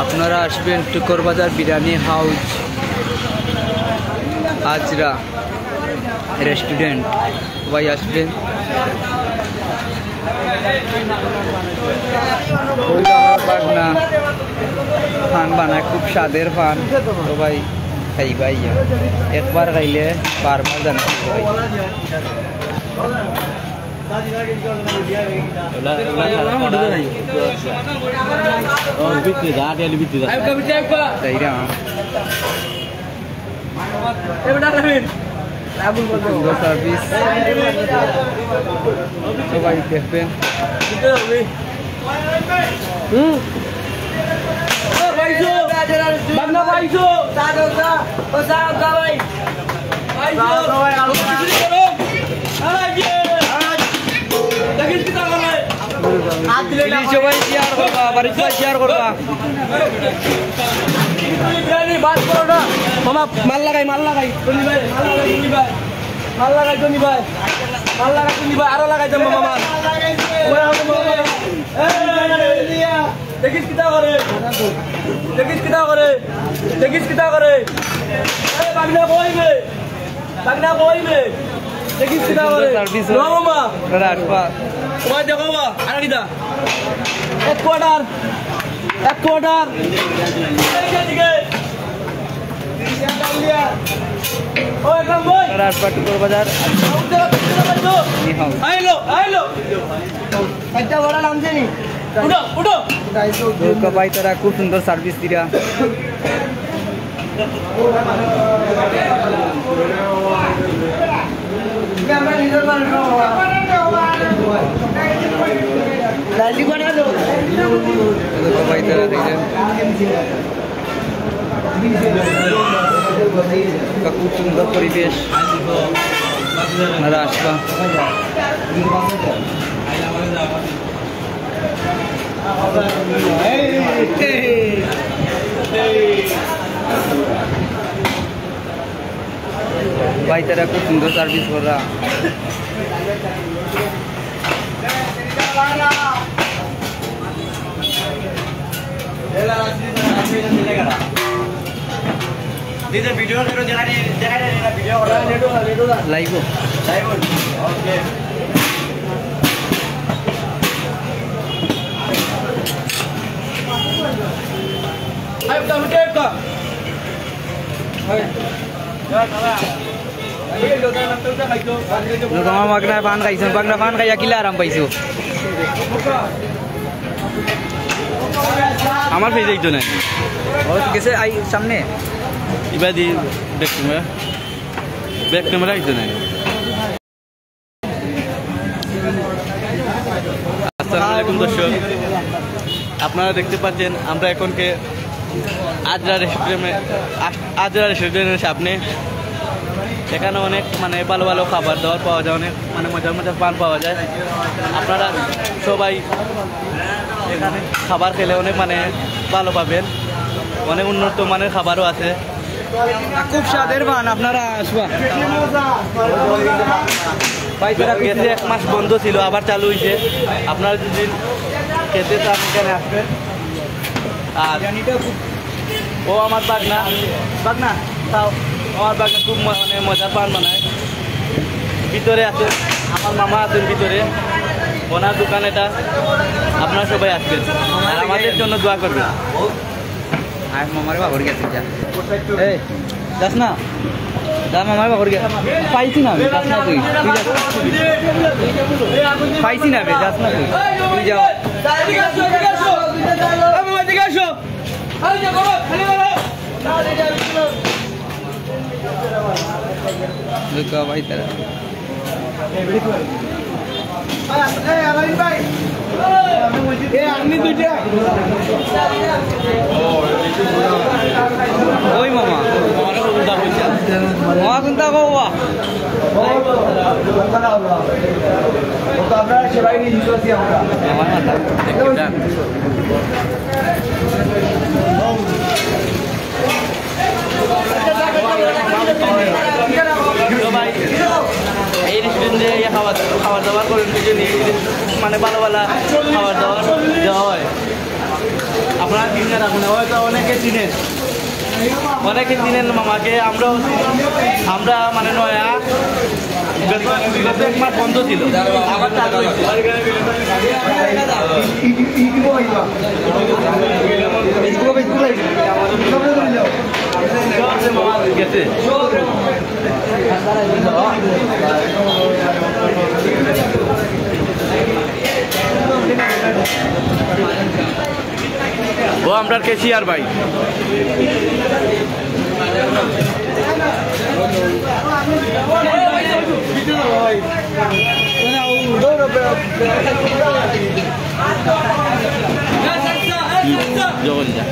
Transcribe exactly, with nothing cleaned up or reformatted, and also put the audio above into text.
আপনারা আসবেন টুকর বাজার বিরিয়ানি হাউস, আজরা রেস্টুরেন্ট, সবাই আসবেন। ওই যে আমার পাকনা পান বানায়, খুব স্বাদের পান, সবাই খাইবা আইয়া। একবার খাইলে বারবার জানা ভাই। ওলা, ওলা, ওলা, ওলা, ওলা। ও, ভিতরে যা, আটিয়ালি ভিতরে যা। তাই না? সুন্দর সার্ভিস। সবাই দেখবেন। হুম। Please সবাই শেয়ার করবা, বাড়ির সবাই শেয়ার করবা। মামা, মাল লাগাই, মাল লাগাই। মাল লাগাই, টনি ভাই। মাল লাগাই, টনি ভাই। মাল লাগাই, টনি ভাই। আরো লাগাই দে, মামা, মাল। দেখিস কিতা করে। দেখিস কিতা করে। দেখিস কিতা করে। এই, বাগনা কই বে? বাগনা কই বে? দেখিস কিতা করে। সার্ভিস হয়। নো মামা। দাদা, আসবা। ওই দেখো বা, আর কিতা? এক কোয়ার্টার। এক কোয়ার্টার। ও, একদম বই। দাদা, আসবা, টুকর বাজার। আইলো, আইলো। একটা বড় নাম জানি। উঠো, উঠো। তো ভাই, তারা খুব সুন্দর সার্ভিস দিরা। খুব সুন্দর পরিবেশ, আপনারা আসবা। ভাই, তারা খুব সুন্দর সার্ভিস করা। দিদি, ভিডিও করো, দেখা নেই, দেখা নেই, ভিডিও করো। লাইভ। লাইভ। ওকে। আই, উঠা, উঠা, উঠা। তোমার মাগনা পান খাইছো, মাগনা পান খাইয়া কিলা আরাম পাইছো? আমার ফেস দেখতো না। ও গেছে আই সামনে। ইবাদি ব্যাক ক্যামেরা, ব্যাক ক্যামেরা আইতো না। আসসালামু আলাইকুম দর্শক, আপনারা দেখতে পাচ্ছেন আমরা এখনকে আজরা রেস্টুরেন্টে, আজ-, আজরা রেস্টুরেন্টের সামনে। এখানে অনেক মানে ভালো ভালো খাবার দাবার পাওয়া যায়, অনেক মানে মজার মজার পান পাওয়া যায়। আপনারা সবাই এখানে খাবার খেলে অনেক মানে ভালো পাবেন, অনেক উন্নত মানের খাবারও আছে। খুব স্বাদের পান, আপনারা আসবা। ভাই, তারা গেছে এক মাস বন্ধ ছিল, আবার চালু হইছে। আপনারা যদি খেতে চান, এখানে আসবেন। আর ও আমার বাগনা, বাগনা, তাও আমার বাগনা খুব ম-, মানে মজার পান বানায়। ভিতরে আছে, আমার মামা আছেন ভিতরে, ওনার দোকান এটা। আপনারা সবাই আসবেন আর আমাদের জন্য দোয়া করবেন। আর মামারে বাবার গেছে যা। এই, যাস না। যা মামারে বাবার গেছে। পাইছি না আমি, যাস না তুই। তুই যাস। পাইছি না বে, যাস না তুই। তুই যাও। লুকা ভাই তারা। ওই মামা। মামা কোনটা বাবা? আমার মাথা। তো ভাই, এই রেস্টুরেন্টে এই খাবার, খাবার দাবার করেন, বুঝলি? মানে ভালো ভালো খাবার দাবার দেওয়া হয়। আপনারা চিনছেন, আপনারা হয়তো অনেকে চিনেন, অনেকে চিনেন মামাকে। আমরাও চিনি। আমরা মানে নয়া, গত, গত এক মাস বন্ধ ছিল, আবার চালু হয়েছে। গেছে। ও আমরার ক্যাশিয়ার ভাই। জগন্নাথ।